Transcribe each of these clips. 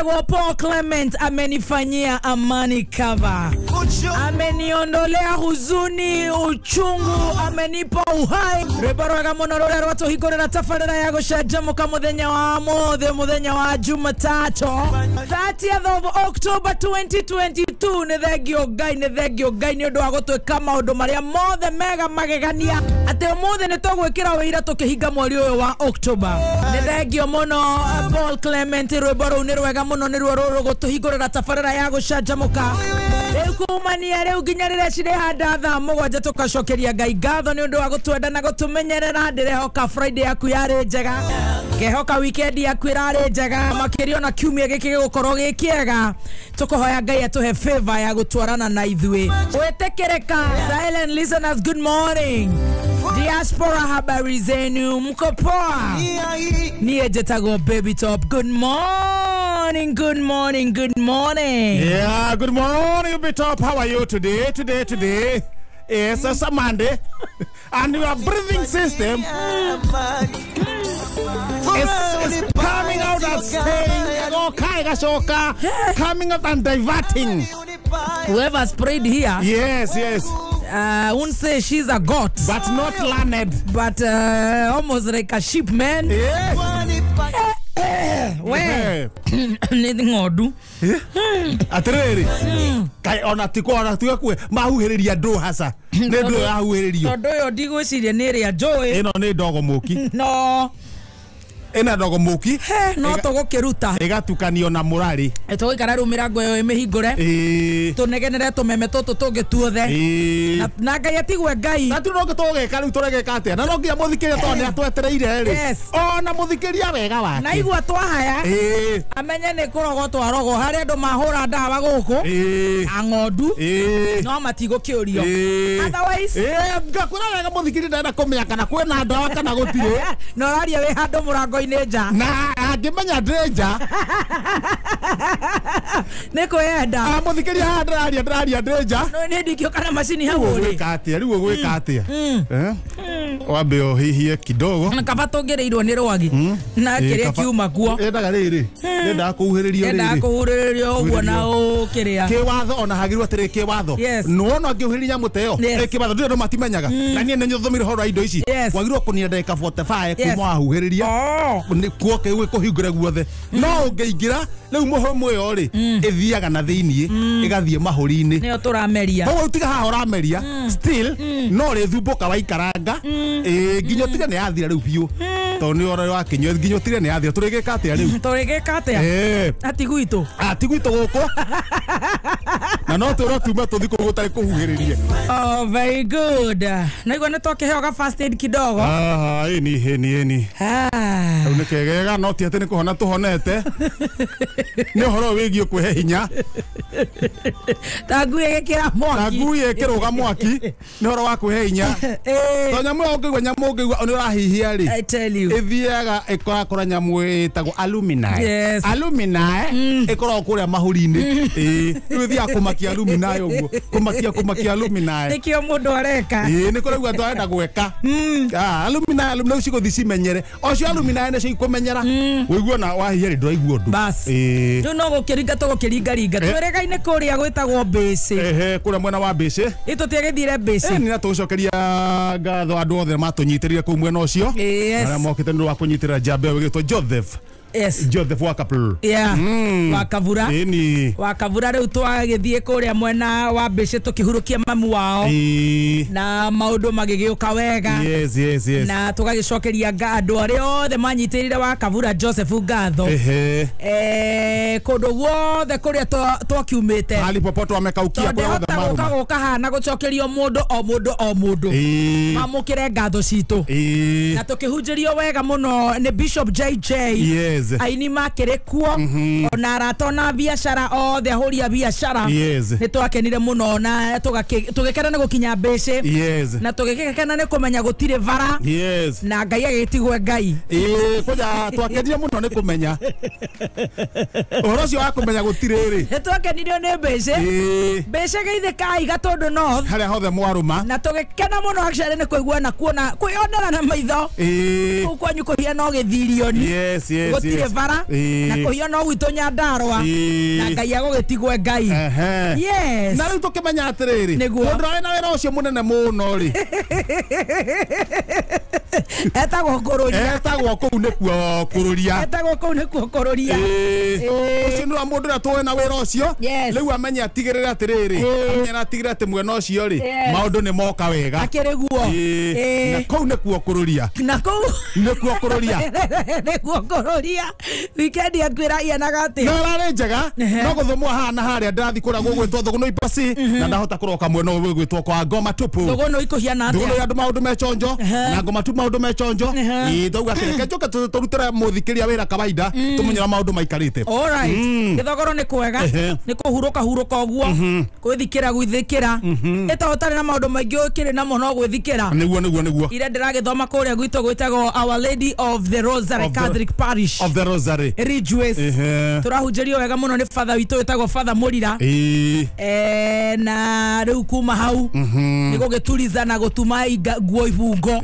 Wetagwo Paul Clement amenifanyia amani cover. Ameniondolea huzuni, uchungu, amenipa uhai. Rwĩmbo rwega mũno rũrĩa rwatũhingũrĩra tabarĩra ya gũcanjamũka mũthenya wa mũthĩ, mũthenya wa Jumatatu 30th of October 2022. Nĩ thengio Ngai, nĩ thengio Ngai nĩ ũndũ wa gũtwĩka maũndũ marĩa mothe mega magegania atĩ ũmũthĩ nĩ tũgwĩkĩra wĩira tũkĩhinga mweri ũyũ wa October. Nĩ thengio mũno Paul Clement, rwĩmbo rũu nĩ rwega mũno, nĩ ruo rũrũ gũtũhingũrĩra tabarĩra ya gũcanjamũka. Rĩu kumania rĩu nginya rĩrĩa cirĩhanda thaa mũgwanja tũkacokeria Ngai ngatho nĩ ũndũ wa gũtwenda na gũtũmenyerera. Ndĩrehoka Friday yaku yarĩ njega, ngehoka weekend yaku ĩrarĩ njega, makĩria ona kiumia gĩkĩ gĩgũkorwo gĩ kĩega. Tũkũhoya Ngai atũhe favor ya gũtwarana na ithuĩ. Gwĩtĩkĩrĩka. Silent listeners, good morning. Diaspora, habari zenu, mko poa? Niĩ njĩtagwo Baby Top. Good morning, good morning, good morning. Yeah, good morning, Baby Top. How are you today? Today. Yes, it's a Monday. And your breathing system is coming out and saying, okay, coming out and diverting. Whoever sprayed here. Yes, yes. Won't say she's a goat, but not learned, but almost like a sheep, man. Yeah. Where? Nĩ ng'ondu. Atĩrĩrĩ, kaĩ ona ti ona tiga kwe mahuhĩrĩria ndũ haca nĩ ndũ yahuhĩrĩrio tondũ ũyũ ndigwĩciria nĩ ĩrĩa njũĩ. Ĩno nĩ ndogo mũki. No ĩna ndogo mũki no tũgũkĩruta ĩgatukanio na mũrarĩ. Tũgũikara rĩu mĩrango ĩyo ĩmĩhingũre tũnegenere tũmeme tũtũ tũngĩ tuothe na Ngai atigwe Ngai. Na tu no tũgeka rĩu tũregeka atĩa na no nginya mũthikĩria tondũ nĩ atwetereire rĩ ona mũthikĩria wega wake na igua twahaya amenye nĩ kũrogwo twarogwo harĩa andũ mahũra ndawa gũkũ a ng'ondu no matigũkĩũrio. Otherwise ngakwĩra wega mũthikĩria ndarenda kũmenya kana kwĩna ndawa kana gũtirĩ na ũraria wĩ handũ mũrango nja na angĩmenya ndĩ nja nĩ kwĩyenda. Mũthikĩria haha ndĩraria ndĩraria ndĩ nja no nĩ ndingĩũka na macini hau ũrĩ gwĩka atĩa rĩu ũgwĩka atĩa wambe ũhihie kidogo na kaba tũngĩrĩirwo nĩ rwagi na kĩrĩa kiuma kuo endaga rĩrĩ endaga kũhuhĩrĩrio rĩrĩ endaga kũhuhĩrĩrio ũguo na ũkĩrĩa kĩwatho ona hagĩrĩirwo atĩrĩ kĩwatho nĩwona angĩhuhĩrĩria nyamũ ta ĩyo kĩwatho ndĩrĩ andũ matimenyaga na niĩ nĩ thomire ũhoro wa indo ici wagĩrĩirwo kũnina ndagĩka 45 kuma wahuhĩrĩria kuo kĩu kũhingũre guothe no ũngĩingĩra rĩu mũhũmũ ĩyo rĩ ĩthiaga na thĩiniĩ ĩgathiĩ mahũri-inĩ nĩyo tũrameria koguo tiga haha ũrameria still no rĩthumbũka waikaranga nginya ũtige nĩ yathira rĩu biũ tondũ nĩ ũrĩa wakĩnyua nginya ũtige nĩ yathira. Tũrĩgĩka atĩa rĩu? Tũrĩgĩka atĩa? Ati gwitũ ati gwitũ gũkũ na no twĩrwo tume tũthiĩ kũu gũtarĩ kũhuhĩrĩria. Oh, very good. Naigua nĩ twakĩheo ga first aid kidogo. Ĩni ĩni ĩni rĩu nĩ kegega no ti atĩ nĩ kũhona tũhonete nĩ ũhoro wĩgiĩ kwĩhe hinya ta ngui ĩgĩkĩra mwaki ta ngui ĩkĩrũga mwaki nĩ ũhoro wa kwĩhe hinya to nyamũ ĩyo ũngĩigua nyamũ ũngĩigua nĩ ũrahihia rĩ I tell you ĩthiaga ĩkorakora nyamũ ĩtagwo alumini. Yes. Alumini ĩkoragwo kũrĩa mahũri-inĩ rĩu ĩthiaga kũmakia alumini ũguo kũmakia alumini nĩkĩo mũndũ areka nĩ kũraigua andũ arenda gwĩka alumini alumini rĩu cigũthiĩ cimenyere ocio alumini nĩcio ikũmenyera ũigue na wahihia rĩ ndũraigua ũndũ. Bas rĩu no gũkĩringa tũgũkĩringaringa twĩrĩgaine kũrĩa gwĩtagwo Mbĩcĩ kũrĩa mwena wa Mbĩcĩ ĩtũtiagĩthire Mbĩcĩ nĩ na tũgũcokeria ngatho andũ othe matũnyitĩrĩire kũu mwena ũcio arĩa mokĩte nĩ ũndũ wa kũnyitĩrĩra njamba ĩyo ĩgĩtwo Joseph. Yes. Joseph Wakapul. Yeah. Wakavura. Ĩni. Wakavura rĩu twagĩthiĩ kũrĩa mwena wa Mbĩcĩ tũkĩhurũkia mamu wao na maũndũ magĩgĩũka wega. Yes, yes, yes. Na tũgagĩcokeria andũ arĩa othe manyitĩrĩire Wakavura Joseph ngatho. Kũndũ guothe kũrĩa twakiumĩte. Mahali popote wamekaukia kũrĩa othe maruma. Tondũ gũka hana gũcokerio mũndũ o mũndũ o mũndũ. Mamũkĩre ngatho citũ. Na tũkĩhunjĩrio wega mũno nĩ Bishop JJ. Yes. Aini makĩrĩ kuo ona arata ona biacara othe ahũri a biacara nĩ twakenire mũno na tũgĩkena nĩ gũkinya Mbĩcĩ na tũgĩkena nĩ kũmenya gũtirĩ bara na Ngai agĩtigwe Ngai. Kwanja twakenire mũno nĩ kũmenya ũhoro ũcio wa kũmenya gũtirĩ rĩ nĩ twakenirio nĩ Mbĩcĩ Mbĩcĩ geithĩkai Gatũndũ North harĩa hothe mwarũma na tũgĩkena mũno actually nĩ kũigua na kuona kwĩyonera na maitho kũu kwanyu kũhiana o gĩthirioni. Yes, yes. Gũtirĩ bara na kũhia no gwitũ Nyandarũa na Ngai agũgĩtigwe Ngai. Yes. Na rĩu tũkĩmenya atĩrĩrĩ mũndũ arĩ na wĩra ũcio mũnene mũno rĩ etagwo kũrũria. Etagwo kũu nĩkuo kũrũria. Etagwo kũu nĩkuo kũrũria. Ũcio nĩ wa mũndũ ũrĩa tũĩ na wĩra ũcio rĩu amenye atigĩrĩre atĩrĩrĩ amenye atigĩrĩre atĩ mwena ũcio rĩ maũndũ nĩ moka wega. Akĩrĩ guo. Na kũu nĩkuo kũrũria. Na kũu nĩkuo kũrũria. Nĩkuo kũrũria. Weekend yakwĩra ianaga atĩa? No ĩrarĩ njega no gũthomwo haha na harĩa ndĩrathiĩ kũrĩa gũgwĩtwo Thũgũnũ Ipasi na ndahota kũroka mwena ũyũ gwĩtwo kwa Ngoma Tupu. Thũgũnũ ikũhiana atĩa? Thũgũnũ andũ maũndũ me chonjo na Ngoma tu maũndũ me chonjo. Ĩ twauga atĩrĩ reke njũke tũrutĩre mũthikĩria wĩra kawaida tũmenyera maũndũ maikarĩte. All right. Gĩthogoro nĩ kwega nĩ kũhurũka hurũka ũguo gwĩthikĩra gwĩthikĩra ĩta ũtarĩ na maũndũ maingĩ ũkĩrĩ namo no gwĩthikĩra. Nĩguo nĩguo nĩguo. Ira ndĩragĩthoma kũrĩa gwitũ gwĩtagwo Our Lady of the Rosary Catholic Parish of the Rosary Ridgeways. Tũrahunjĩrio wega mũno nĩ father witũ wĩtagwo Father Mũrira. Na rĩu kuma hau nĩ gũgĩturiza na gũtuma nguo ibungo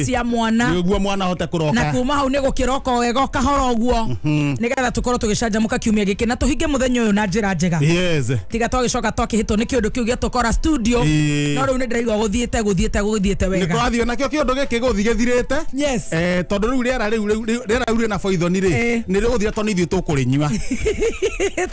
cia mwana nĩguo mwana ahote kũroka na kuma hau nĩ gũkĩroka wega kahora ũguo nĩgetha tũkorwo tũgĩcanjamũka kiumia gĩkĩ na tũhinge mũthenya ũyũ na njĩra njega. Yes. Tiga twagĩcoka twakĩhĩtwo nĩ kĩũndũ kĩu gĩatũkora studio no rĩu nĩ ndĩraigua gũthiĩte gũthiĩte gũthiĩte wega. Nĩ kũrathiĩ nakĩo kĩũndũ gĩkĩ gũthiĩ gĩthirĩte. Yes. Tondũ rĩu rĩera rĩu rĩera rĩu rĩna poison rĩ nĩ rĩgũthira tondũ ithuĩ tũkũrĩnyua.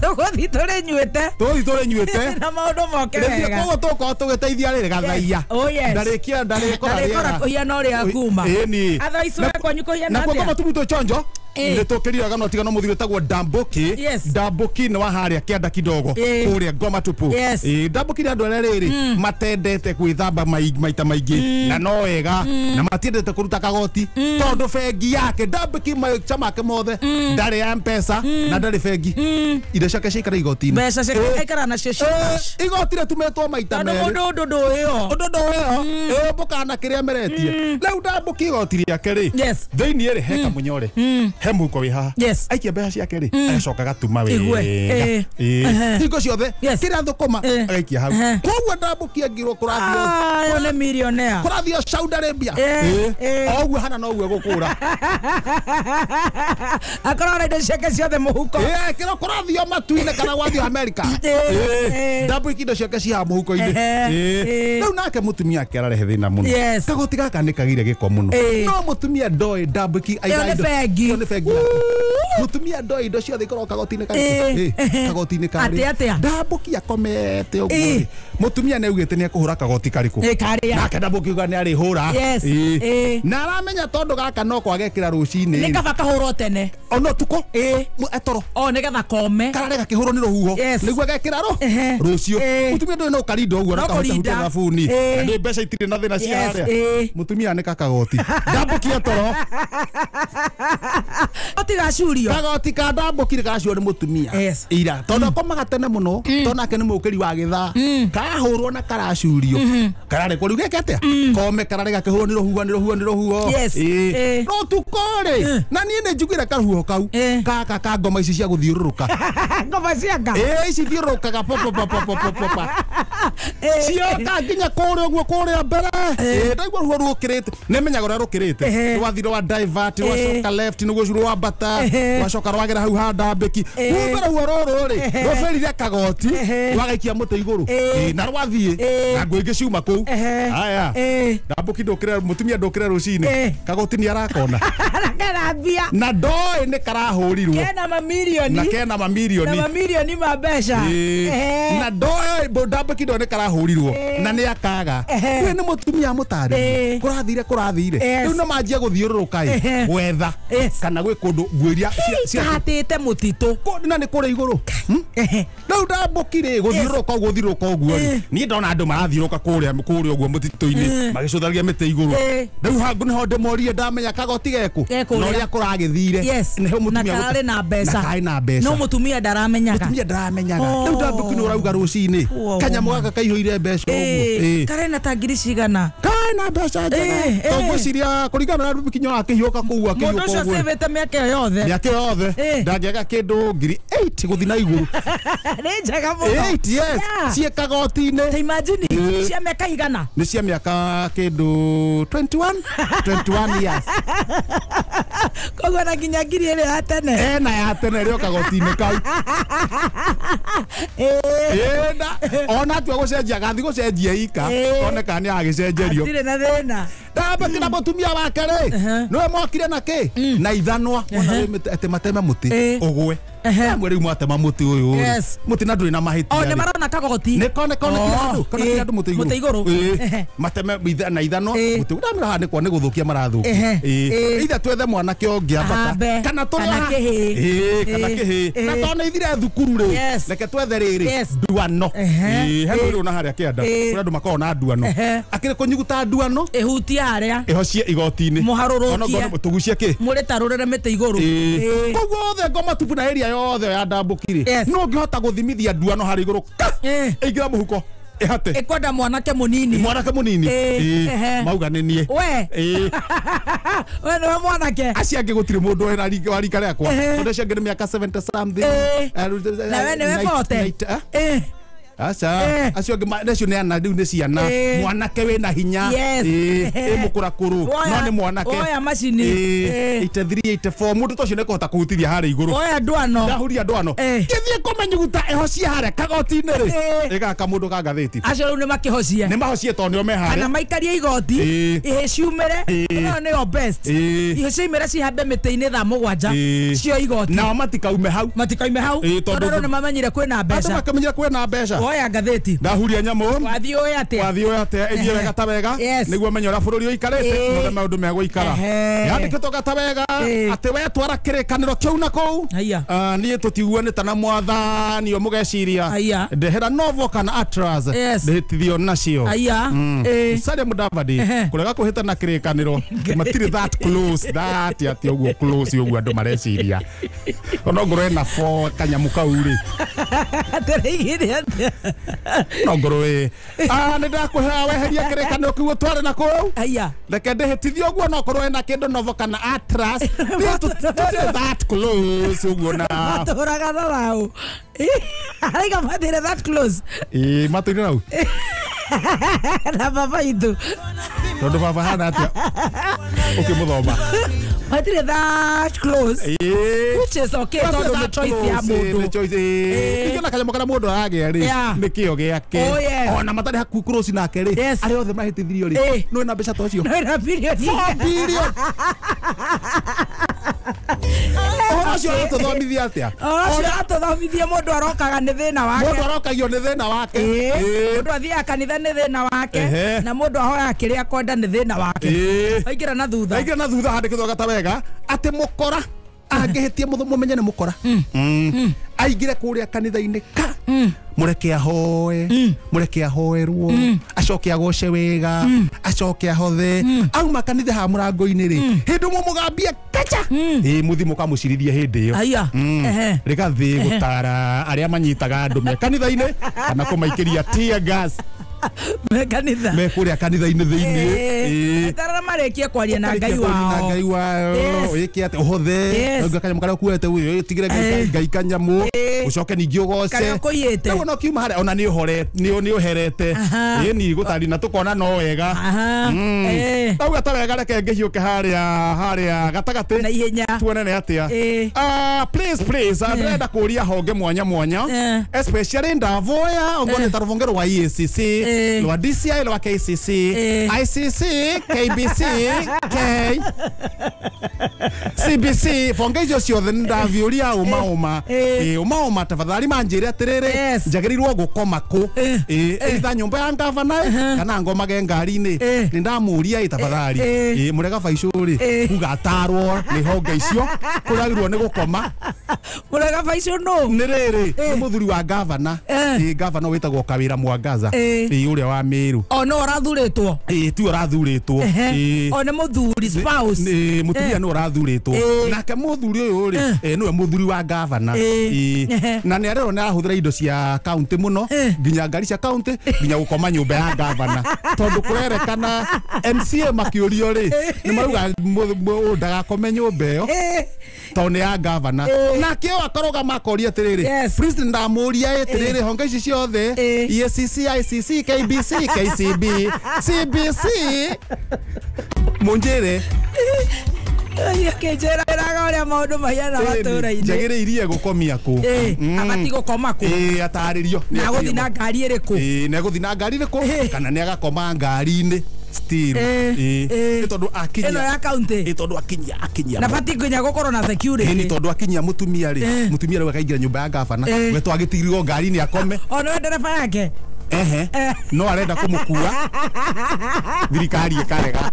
Tũgũthiĩ tũrĩnyuĩte. Tũgũthiĩ tũrĩnyuĩte na maũndũ moke wega. Koguo tũgũkorwo tũgĩteithia rĩrĩ gathaia. Oh yes. Ndarĩkia ndarĩkora rĩera kũhiana ũrĩa kuma. Otherwise we kwanyu kũhiana Na atĩa? kwa Ngoma Tupu twĩ chonjo nĩ tũkĩrire gano tigano mũthuri wĩtagwo Ndambuki. Ndambuki nĩ wa harĩa kĩanda kidogo kũrĩa Ngoma Tupu. Ndambuki nĩ andũ arĩa rĩrĩ matendete gwĩthamba maita maingĩ na no wega na matiendete kũruta kagoti tondũ bengi yake Ndambuki maica make mothe ndarĩ ya M-Pesa na ndarĩ bengi indo ciake ciikara igoti-inĩ. Mbeca ciake aikara nacio cash. Igoti rĩtumĩtwo maita merĩ. Tondũ mũndũ ndũĩo. Ũndũ ndũĩo mbũkana kĩrĩa meretie. Rĩu Ndambuki igoti rĩake rĩ thĩinĩ rĩ he kamũnyore he mũhuko wĩ haha aikia mbeca ciake rĩ agacoka agatuma wega hingo ciothe kĩrĩa thũkũma agaikia hau. Koguo Ndambuki angirwo kũrathio ũyũ nĩ millionaire kũrathio Saudi Arabia oguo hana noguo gũkũra akorwo na indo ciake ciothe mũhuko kĩro kũrathio matu-inĩ kana gwathio America. Ndambuki indo ciake ci haha mũhuko-inĩ. Rĩu nake mũtumia ake ararehe thĩna mũno. Kagoti gaka nĩ kagire gĩko mũno no mũtumia ndoĩ Ndambuki aiga indo ĩyo nĩ bengi. Mũtumia ndoĩ indo ciothe ikoragwo kagoti-inĩ karĩ kagoti-inĩ karĩ Ndambuki akomete ũguo. Mũtumia nĩ augĩte nĩ ekũhũra kagoti karĩkũ nake Ndambuki uga nĩ arĩhũra na aramenya tondũ gaka no kwagekĩra rũcinĩ nĩ kaba kahũrwo tene ona ũtukũ etoro o nĩgetha kome karare gakĩhũrwo nĩ rũhuho nĩguo gekĩra rũciũ. Mũtumia ndoĩ no karinda ũguo na kahuta thabuni na nĩ mbeca itirĩ na thĩna cia harĩa. Mũtumia nĩ kakagoti Ndambuki etoro Otigacurio kagoti ka Ndambuki gacurio nĩ mũtumia ira tondũ akomaga tene mũno tondũ nake nĩ mũũkĩri wa gĩthaa karahũrwo na karacurio kararekwo rĩu geke atĩa kome karare gakĩhũrwo nĩ rũhuho nĩ rũhuho nĩ rũhuho no tukũ rĩ na niĩ nĩ njiguire karuhuho kau gaka ka ngoma ici cia gũthiũrũrũka ngoma cia nga ici thiũrũrũkaga pa cioka nginya kũrĩa ũguo kũrĩa mbere ndaigua ruhuho rũkĩrĩte nĩ menyaga ũrĩa rũkĩrĩte rwathi rwa divert rwacoka left nĩguo rwambata rwacoka rwagera hau ha Ndambuki kumbe ruhuho rũrũ rĩ rũberire kagoti rwagaikia mũtĩ igũrũ na rwathiĩ na nguo ingĩ ciuma kũu. Aya Ndambuki ndũkĩre mũtumia ndũkĩre rũcinĩ kagoti nĩ arakona na ndoĩ nĩ karahũrirwo kena mamirioni na kena mamirioni na mamirioni ma mbeca na ndoĩ Ndambuki ndoĩ nĩ karahũrirwo na nĩ akaga we nĩ mũtumia mũtarĩrie kũrathire rĩu no manjia gũthiũrũrũka ĩ gwetha kana gwĩ kũndũ nguo iria ciahatĩte mũtitũ na nĩ kũrĩa igũrũ. Rĩu Ndambuki rĩ gũthiũrũrũka ũguo gũthiũrũrũka ũguo rĩ niĩ ndona andũ marathiũrũka kũrĩa ũguo mũtitũ-inĩ magĩcũtharia mĩtĩ igũrũ rĩu hangu nĩho ndĩmorie ndamenya kagoti gekũ na ũrĩa kũragĩthire nĩho mũtumia na kararĩ na mbeca na karĩ na mbeca no mũtumia ndaramenyaga rĩu Ndambuki nĩ ũrauga rũcinĩ kanyamũ Gaka kaihũire mbeca ũguo. Karena ta ngiri cigana. Kaena mbeca njega. Tũgwĩciria kũringana na mũkinyo akĩhiũka kũu akĩhiũka. Mũndũ ũcio acĩvĩte mĩaka ĩyo yothe. Mĩaka ĩyo yothe. Ndangĩaga kĩndũ ngiri 8 gũthiĩ na igũrũ. Nĩ njega mũno. 8 yes. Ciĩ kagoti-inĩ. Ta imagine cia mĩaka igana. Nĩ cia mĩaka kĩndũ 21 years. Koguo na nginya ngiri ĩrĩa ya tene. Ena ya tene ĩrĩ o kagoti-inĩ kau. Ona atua gũcenjia agathiĩ gũcenjia ika one kana nĩ agĩcenjerio. Hatirĩ na thĩna. Ndambati na mũtumia wake rĩ nĩwe mokire na kĩ na ithanwa ona atĩ mateme mũtĩ ũgwe. Amwe rĩu mwatema mũtĩ ũyũ rĩ mũtĩ na ndũrĩ na mahĩtia. O nĩ marona kagoti. Nĩ konekire handũ konekire handũ mũtĩ igũrũ. Mateme na ithanwa mũtĩ ndamĩra haha nĩ kwa nĩ gũthũkia marathũkia. Ithe twethe mwanake ũngĩ ambata kana tũrĩ kĩhĩ kana kĩhĩ na tondũ ithire thukuru rĩ reke twethe rĩrĩ nduano. He rũrĩ na harĩa kĩanda kũrĩa andũ makoragwo na nduano akĩrĩ kũnyuguta nduano ĩhutie harĩa ĩhocie igoti-inĩ mũharũrũkie tũgucie kĩ mũrĩtarũrĩre mĩtĩ igũrũ. Koguo othe ngoma tupu na area yothe ya ndambũkiri no ngĩhota gũthimithia nduano harĩ igũrũ ĩingĩra mũhuko ĩhate ĩkwenda mwanake mũnini mwanake mũnini mauga nĩ niĩ we we nĩwe mwanake acio angĩ gũtirĩ mũndũ wĩna wa rika rĩakwa tondũ acio angĩ nĩ mĩaka 70 something na we nĩwe 40. Aca acio angĩ acio nĩ ana rĩu nĩ ciana mwanake wĩna hinya ĩ mũkũrakũrũ no nĩ mwanake oya macini 83 84 mũndũ ta ũcio nĩ ekũhota kũhutithia harĩa igũrũ oya ndwano ndahuria ndwano kĩthiĩ kũmenyuguta ĩhocie harĩa kagoti-inĩ rĩ ĩgaka mũndũ ka ngathĩti acio rĩu nĩ makĩhocie nĩ mahocie tondũ nĩo me harĩa kana maikarie igoti ihĩ ciumĩre ĩyo nĩyo best ihĩ ciaumĩra cihambe mĩtĩ-inĩ thaa 7 cio igoti nao matikaume hau tondũ rĩu nĩ mamenyire kwĩna mbeca andũ makamenyire kwĩna mbeca. Oya ngathĩti ndahuria nyamũ wathiĩ ũĩ atĩa ĩthiĩ wega ta wega nĩguo menye ũrĩa bũrũri ũikarĩte nĩguo maũndũ megũikara yandĩkĩtwo gata wega atĩ we twara kĩrĩkanĩro kĩu na kũu niĩ tũtiguanĩte na mwathani ũyũ mũgeciria ndehera novo kana atlas ndĩhĩtithio nacio. Musalia Mudavadi kũrega kũhĩtana kĩrĩkanĩro matirĩ that close that atĩ ũguo close ũguo andũ mareciria ona ngorwo ena 4 kanyamũ kau rĩ atĩrĩigire atĩa no ngorwo ĩ nĩ ndakũhea weherie kĩrĩkanĩro kĩu ũtware na kũu reke ndĩhĩtithio ũguo no korwo ena kĩndũ novo kana atlas tũtirĩ that close ũguo na matũraga tharau araiga matirĩ that close matũire rau na baba itũ tondũ baba hana atĩa ũkĩmũthoma matirĩ that close which is okay tondũ nĩ choice ya mũndũ nĩ kanyamũ karĩa mũndũ aragĩa rĩ nĩ kĩo gĩake ona matarĩ hakuhĩ close nake rĩ arĩa othe mahĩtithirio rĩ nĩ wĩna mbeca ta ũcio nĩ bilioni 4 billion. Ũhoro ũcio ũratũthomithia atĩa? Ũhoro ũcio ũratũthomithia mũndũ arokaga nĩ thĩna wake. Mũndũ arokagio nĩ thĩna wake. Mũndũ athiaga kanitha nĩ thĩna wake na mũndũ ahoyaga kĩrĩa akwenda nĩ thĩna wake. Aingĩra na thutha. Aingĩra na thutha handĩkĩtwo gata wega atĩ mũkora angĩhĩtia mũmenye nĩ mũkora aingĩre kũrĩa kanitha-inĩ ka mũreke ahoe mũreke ahoerwo acoke agoce wega acoke ahothe auma kanitha ha mũrango-inĩ rĩ hĩndĩ ũmwe mũgambie kacha mũthi mũkamũcirithie hĩndĩ ĩyo rĩgathiĩ gũtara arĩa manyitaga andũ me kanitha-inĩ kana kũmaikĩria tear gas me kanitha me kũrĩa kanitha-inĩ thĩinĩ eterera marĩkie kwaria na Ngai wao na Ngai wao wĩke atĩ ũhothe ũngĩ kanyamũ karĩa ũkuĩte ũyũ tigire Ngai kanyamũ ũcoke ningĩ ũgoce karĩa ũkũiyĩte rĩu ona ũkiuma harĩa ona nĩ ũherete ĩni gũtari na tũkona no wega ndauga ta wega reke ngĩhiũke harĩa gatagatĩ na ihenya tuone nĩ atĩa. Please please ndĩrenda kũria honge mwanya mwanya especially ndavoya ongone ta rũhonge rwa EACC rwa DCI rwa KCC ICC KBC K CBC honge icio ciothe nĩndaviũria ũma ũma ũma ũma tafadhali manjĩre atĩrĩrĩ njagĩrĩirwo gũkoma kũ either nyũmba ya ngavana kana ngomage ngari-inĩ nĩndamũria tafadhali mũrega baicũ rĩ kuga atarwo nĩ honge icio kũragĩrwo nĩ gũkoma mũrega baicũ nũ nĩ rĩrĩ nĩ mũthuri wa ngavana ngavana wĩtagwo Kawĩra Mwangaza ũrĩa wa Meru o no ũrathurĩtwo ti ũrathurĩtwo o nĩ mũthuri spouse mũtumia nĩ ũrathurĩtwo nake mũthuri ũyũ rĩ nĩwe mũthuri wa ngavana Na nĩ arerwo nĩ arahũthĩra indo cia county mũno nginya ngari cia county nginya gũkoma nyũmba ya gavana tondũ kũrerekana MCA makĩũrio rĩ nĩ marauga ndagakome nyũmba ĩyo tondũ nĩ ya gavana nake ũyũ akarũgama akoria atĩrĩrĩ president ndamũria atĩrĩrĩ honge ici ciothe EACC ICC KBC KCB CBC munjĩre akĩnjĩraga ũrĩa maũndũ mahana matũũra-inĩ njagĩrĩirie gũkomia kũ abatiĩ gũkoma kũ atarĩrio na agũthiĩ na ngari ĩrĩkũ nĩ agũthiĩ na ngari ĩrĩkũ kana nĩ agakoma ngari-inĩ still nĩ tondũ akinyia ĩno ya county nĩ tondũ akinyia na batiĩ nginya gũkorwo na security nĩ tondũ akinyia mũtumia rĩ mũtumia rĩu akaingĩra nyũmba ya gavana we twagĩtigirwo ngari-inĩ akome ona we ndereba yake ehe no arenda kũmũkua thirikari ĩkarega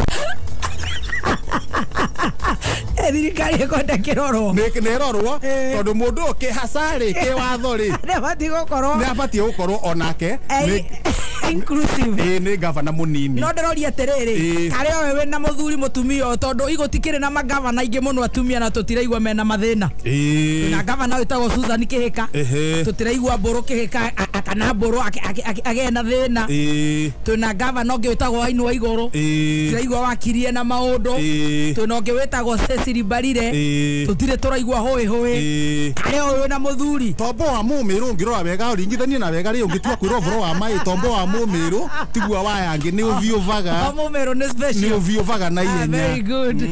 thirikari ĩkwenda kĩrorwo nĩ ĩrorwo tondũ mũndũ ũyũ kĩhaca rĩ kĩwatho rĩ nĩ abatiĩ gũkorwo nĩ abatiĩ gũkorwo onake inclusive nĩ gavana mũnini no ndĩroria atĩrĩrĩ karĩa we wĩna mũthuri mũtumia ũyũ tondũ igũtikĩrĩ na magavana aingĩ mũno atumia na tũtiraigua mena mathĩna na gavana wĩtagwo Susan Kĩhĩka tũtiraigua Mbũrũ Kĩhĩka kana Mbũrũ agĩe na thĩna twĩna gavana ũngĩ wĩtagwo Wainũ wa Igũrũ tũtiraigua wakirie na maũndũ twĩna ũngĩ wĩtagwo Cecily Mbarire tũtirĩ tũraigua hũĩ hũĩ karĩa ũyũ wĩna mũthuri tombo wa mũmĩrũ ũngĩrora wega ũringithanie na wega rĩ ũngĩtua kwĩrwo ũhoro wa maĩ tombo wa mũmĩrũ tiguo wa yangĩ nĩ ũviũvaga mũmĩrũ nĩ special nĩ ũviũvaga na ihenya very good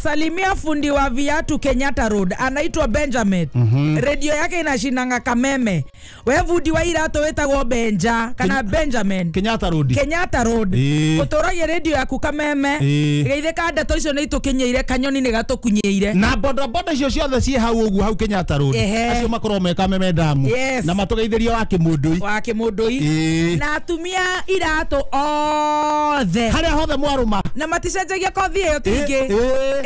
salimia fundi wa viatu Kenyatta Road anaitwa Benjamin radio yake inashinanga Kameme we fundi wa iratũ wĩtagwo Benja kana Benjamin Kenyatta Road Kenyatta Road ũtũragie radio yaku Kameme geithĩka ndeto icio nĩ itũkinyĩire kanyoni nĩ gatũkunyĩire na boda boda icio ciothe ciĩ hau ũguo hau Kenyatta Road acio makorwo me Kameme damu na matũgeithĩrie wa Kĩmũndũi wa Kĩmũndũi na atumia iratũ othe harĩa hothe mwarũma na maticenjagia kothi ĩyo tingĩ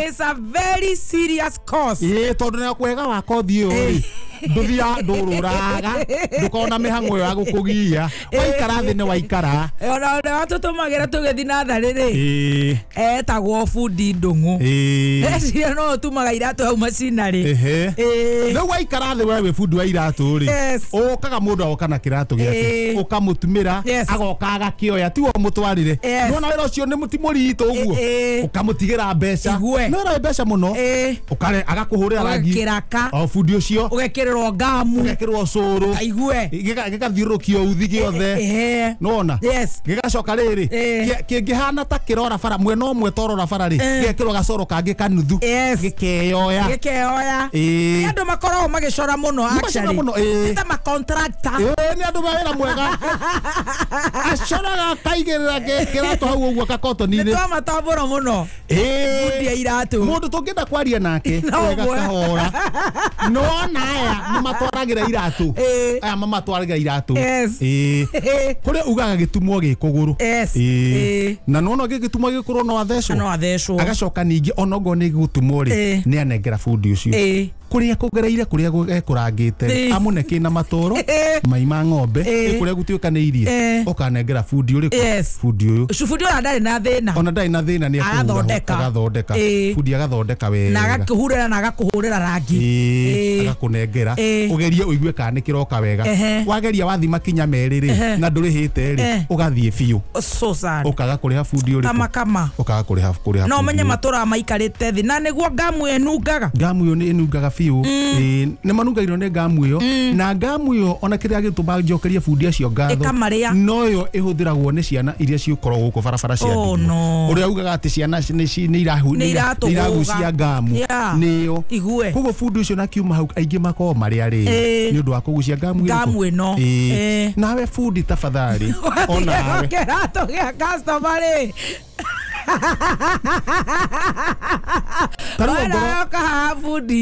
it's a very serious course tondũ nĩ kwega wa kothi ĩyo rĩ ndũthiaga ndũrũraga ndũkona mĩhang'o ĩyo ya gũkũgia waikara thĩ nĩ waikara ona ũrĩa watũtũmagĩra tũgĩthiĩ natharĩ rĩ etagwo bundi Ndũng'ũ eciria no ũtumaga iratũ hau macinarĩ rĩu waikara thĩ we wĩ bundi wa iratũ rĩ ũkaga mũndũ agoka na kĩratũ gĩake ũkamũtumĩra agoka agakĩoya tiwe ũmũtwarĩre nĩwona wĩra ũcio nĩ ti mũritũ ũguo ũkamũtigĩra mbeca no ĩra mbeca mũno agakũhũrĩra rangi o bundi ũcio ũgekĩrĩrwo ngamu ũgekĩrwo cũrũ aigue gĩgathiũrũrũkio uthi gĩothe nĩwona gĩgacoka rĩrĩ kĩngĩhana ta kĩrora bara mwena ũmwe torora bara rĩ gĩgekĩrwo gacoro kangĩ kanuthu gĩkeyoya gĩkeyoya nĩ andũ makoragwo magĩcora mũno actually nĩ ta macontractor nĩ andũ me wĩra mwega acoraga akaigĩrĩra kĩratũ hau ũguo kakotoni-inĩ nĩ twamatambũra mũno bundi ya iratũ mũndũ tũngĩenda kwaria nake wega kahora nĩwona aya mamatwaragĩra iratũ aya mamatwaragĩra iratũ kũrĩa ugaga gĩtumwo gĩ kũgũrũ na nĩwona gĩgĩtumwo gĩkũrũ no athecwo agacoka ningĩ onokorwo nĩ gĩgũtumwo rĩ nĩ anengera bundi ũcio kũrĩa kũgereire kũrĩa ekũrangĩte amũne kĩna matũro mai ma ng'ombe kũrĩa gũtuĩkanĩirie ũkanengera bundi ũrĩkũ bundi ũyũ bundi ũyũ ndarĩ na thĩna ona ndarĩ na thĩna nĩ agathondeka bundi agathondeka wega na agakũhurĩra na agakũhũrĩra rangi agakũnengera ũgerie ũigue kana nĩ kĩroka wega wageria wathi makinya merĩ rĩ na ndũrĩhĩte rĩ ũgathiĩ biũ ũkaga kũrĩha bundi ũrĩkũ kama ũkaga kũrĩha no menye matũra maikarĩte thĩ na nĩguo ngamu ĩnungaga ngamu ĩyo nĩ ĩnungaga biũ nĩ manungagĩrwo nĩ ngamu ĩyo na ngamu ĩyo ona kĩrĩa gĩtũma njokerie bundi acio ngatho noyo ĩhũthĩragwo nĩ ciana iria ciũkoragwo gũkũ barabara cia ndigũ ũrĩa ugaga atĩ ciana nĩ iragucia ngamu nĩyo koguo bundi ũcio na kiuma hau aingĩ makoragwo marĩ arĩu nĩ ũndũ wa kũgucia ngamu ĩno nawe bundi tafadhali onawe kĩratũ gĩa customer rĩ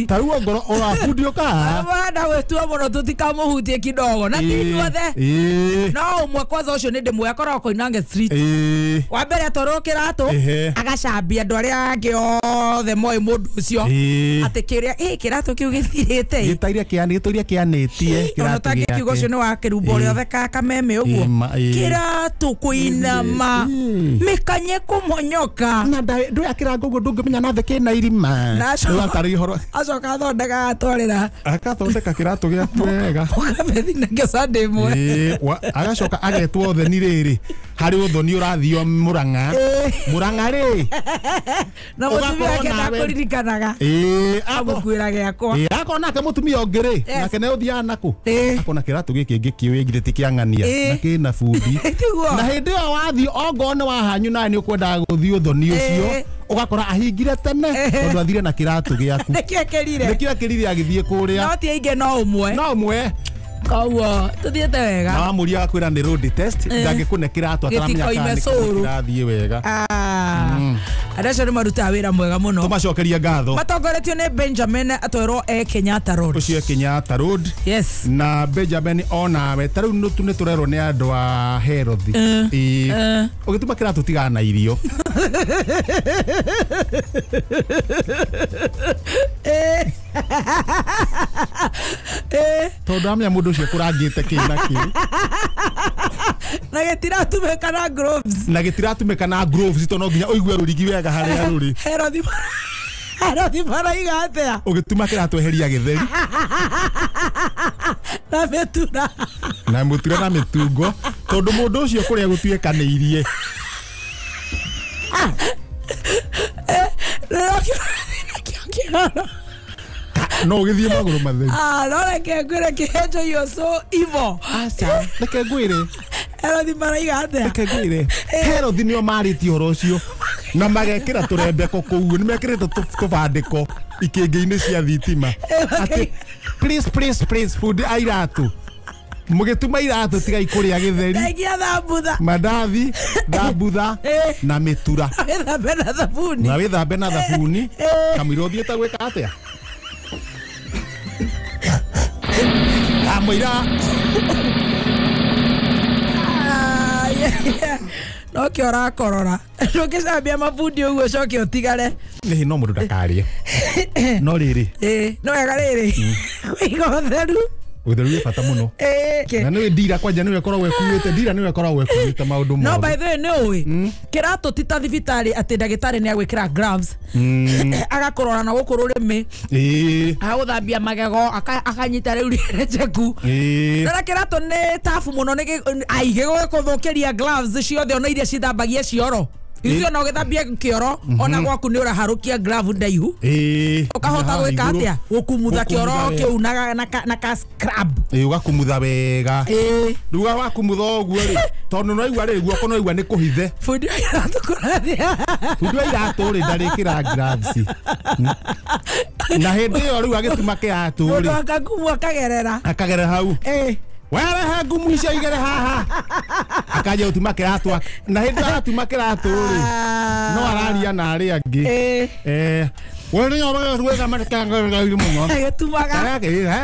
Taruo ngoro ora bundi ũkaha wenda gwĩtua mũno tũtikamũhutie kidogo na ti ithuothe no ũmwe kwanza ũcio nĩ ndĩmũĩ akoragwo Koinange Street wa mbere atwarwo kĩratũ agacambia andũ arĩa angĩ othe moĩ mũndũ ũcio atĩ kĩrĩa kĩratũ kĩu gĩthirĩte gĩtũire kĩanĩtie kĩratũ gĩake ũcio nĩ wa kĩrumbo ũrĩa ũthekaga kameme ũguo kĩratũ kũinama mĩkanye kũmonyo nyoka na ndå akĩranga ũguo ndũngĩmenya na thĩ kĩna irima rĩu horo acoka athondeka agatwarĩra agathondeka kĩratũ gĩaku wega ũkabethi nakĩo Sunday ĩmwe agacoka agetwo ũthoni rĩrĩ harĩ ũthoni ũrathio Mũrang'a Mũrang'a rĩ na mũtumia wake ndakũririkanaga amũkuĩra gĩakwa akorwo nake mũtumia ũngĩ rĩ nake nĩ ũthiaga nakũ akona kĩratũ gĩkĩ ngĩkĩũĩ githĩ ti kĩa ng'ania na kĩna bundi na hĩndĩ ĩyo wathiĩ ongorwo nĩ wahanyu nawe nĩ ũkwendaga gũthiĩ ũthoni ũcio ũgakora ahingire tene tondũ athire na kĩratũ gĩaku nĩkĩo ekĩrire agĩthiĩ kũrĩa no ti aingĩ no ũmwe koguo tuthiĩte wega na wamũria agakwĩra nĩ road test ndangĩkũne kĩratũ ataramenya kana kĩrathiĩ wega andũ acio nĩ marutaga wĩra mwega mũno tũmacokerie ngatho matongoretio nĩ Benjamin atwerwo e Kenyatta Road ũcio e Kenyatta Road yes na Benjamin onawe ta rĩu nĩ tũrerwo nĩ andũ a Herothi ũgĩtuma kĩratũ tigana na irio tondũ amenya mũndũ ũcio kũrangĩte kĩ na kĩ na gĩtiratumĩka na gloves na gĩtiratumĩka na gloves tondũ no nginya ũigue rũrigi wega harĩa rũrĩ Herothi maraiga atĩa ũgĩtuma kĩratũ eheria gĩtheri na mĩtura na mũtura na mĩtungo tondũ mũndũ ũcio kũrĩa gũtuĩkanĩirie no ũgĩthiĩ magũrũ matheri no reke ngwĩre kĩhenjo you're so evil aca reke ngwĩre Herothi maraiga atĩa reke ngwĩre Herothi nĩo marĩtie ũhoro ũcio na magekĩra tũrembeko kũu nĩ mekĩrĩte tũbandĩko ikĩngĩ-inĩ cia thitima atĩ please please please bundi a iratũ mũgĩtuma iratũ tigai kũrĩa gĩtheri thengia thambutha mandathi thambutha na mĩtura wĩthambe na thabuni na wĩthambe na thabuni kamũira ũthiĩte gwĩka atĩa kamũira no kĩo ũrakorora ndũngĩcambia mabundi ũguo ũcoke ũtigare nĩ no mũndũ ndakarĩe no rĩrĩ no wega rĩrĩ kũiga ũtheru ũtheru wĩ bata mũno na nĩwe ndira kwanja nĩwe ĩkoragwo ĩkuĩte ndira nĩwe ĩkoragwo ĩkuĩte maũndũ mothe no by the way nĩ ũĩ kĩratũ ti ta thibitarĩ atĩ ndagĩtarĩ nĩ agwĩkĩra gloves agakũrora na gũkũ rũrĩmĩ agagũthambia magego akanyita rĩu rĩrĩ njeku na kĩratũ nĩ tabu mũno ai gĩgũgĩkũthũkĩria gloves ciothe ona iria cithambagia cioro icio no gĩthambie kĩoro ona gwaku nĩ ũraharũkia glove ndaihu ũkahota gwĩka atĩa gũkumutha kĩoro kĩu na ka scrub ũgakumutha wega rĩu wakumutha ũguo rĩ tondũ no igua rĩ guoko no igua nĩ kũhithe bundi wa iratũ kũrathia bundi wa iratũ rĩ ndarĩkĩra gloves na hĩndĩ ĩyo rĩu agĩtuma kĩratũ rĩ mũndũ akakumu akagerera hau werehe ngumu icio igere haha akanja gũtuma kĩratũ na hĩndĩ aratuma kĩratũ rĩ no araria na arĩa angĩ agĩtumaga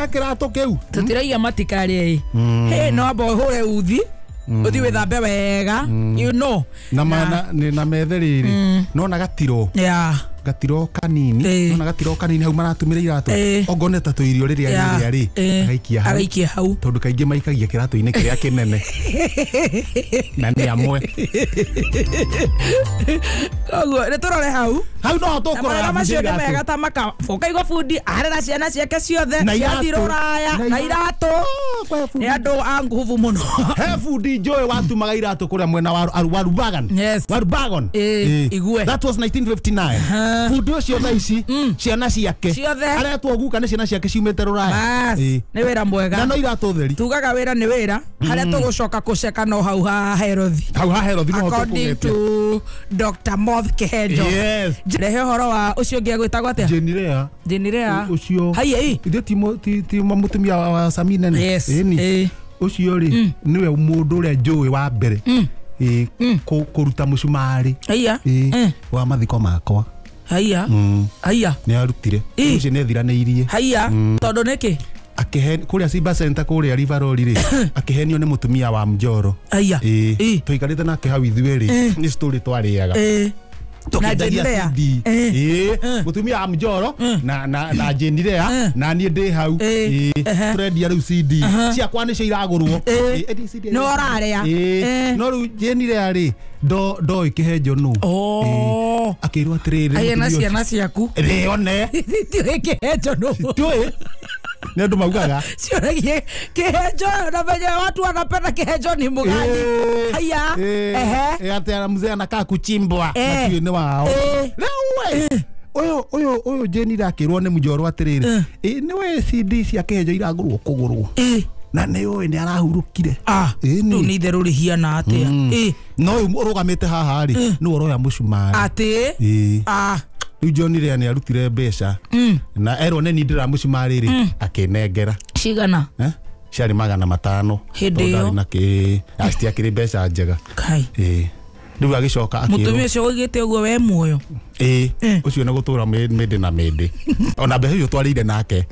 kĩratũ kĩu tũtiraiga matikarĩe ĩ no amba ũhũre uthi ũthiĩ wĩthambe wega you know na methe rĩrĩ nona gatiro gatiro kanini nona gatiro kanini hau maratumĩra iratũ ongorwo nĩ ta tũirio rĩrĩa rĩrĩa rĩ agaikia hau tondũ kaingĩ maikagia kĩratũ-inĩ kĩrĩa kĩnene na nĩ amwe koguo nĩ tũrore hau hau no tũkũrora macio nĩ mega ta makaboka bundi arera ciana ciake ciothe ciathiĩ rũraya na iratũ nĩ andũ a nguvu mũno he bundi njũĩ watumaga iratũ kũrĩa mwena wa Warubagan Warubagon igue that was 1959 bundi ũcio thaa ici ciana ciake aretwo guka nĩ ciana ciake ciumĩte rũraya nĩ wĩra mwega na no iratũ theri tugaga wĩra nĩ wĩra harĩa tũgũcoka kũceka no hau ha Herothi hau ha Herothi no according to Dr. Moth Kihenjo yes rehe ũhoro wa ũcio ũngĩ agwĩtagwo atĩa Jane Rea ũcio haiya ĩ ithuĩ ti mũtumia wa Samina yes ĩni ũcio rĩ nĩwe mũndũ ũrĩa njũĩ wa mbere kũruta mũcumarĩ wa mathiko makwa haiya haiya nĩ arutire ũcio nĩ ethiranĩirie haiya tondũ nĩkĩ akĩhe kũrĩa Simba Center kũrĩa River Road rĩ akĩhenio nĩ mũtumia wa Mjoro haiya tũikarĩte nake hau ithuĩ rĩ nĩ story twarĩaga Tũkĩendagia CD. Ĩĩ, mũtumia wa Mjoro na Jane Lea na niĩ ndĩ hau. Ĩĩ, tũrendia rĩu CD ciakwa nĩcio iragũrwo. Nĩ ũrarĩa. No rĩu Jane Lea rĩ ndoĩ kĩhenjo nũ. Akĩrwo atĩrĩrĩ, Aya na ciana ciaku rĩ one tiũĩ kĩhenjo nũ. Tiũĩ nĩ andũ maugaga cionagie kĩhenjo na venye watu wanapenda kĩhenjo ni mũgani. Haya. Ehe. Atĩ mzee anakaa kuchimbwa na tiũĩ nĩ wao. Rĩu we ũyũ Jane akĩrwo nĩ Mjoro atĩrĩrĩ, nĩwe CD cia kĩhenjo iragũrwo kũgũrwo na nĩ ũĩ nĩ arahurũkire. Rĩu nĩ itherũ rĩhiana atĩa? No ũyũ ũrũgamĩte haha rĩ nĩwe ũroya mũcumarĩ. Atĩ? Rĩu John Lea nĩ arutire mbeca na erwo nĩ niĩ ndĩramũcumarĩ rĩ akĩnengera. Cigana? Ciarĩ 500. Hĩndĩ ĩyo? Na kĩ citiakĩrĩ mbeca njega. Kai. Rĩu agĩcoka akĩrwo. Mũtumia ũcio ũigĩte ũguo we muoyo? Ĩĩ, ũcio nĩ gũtũra mĩndĩ na mĩndĩ. Ona mbeca icio twarĩire nake.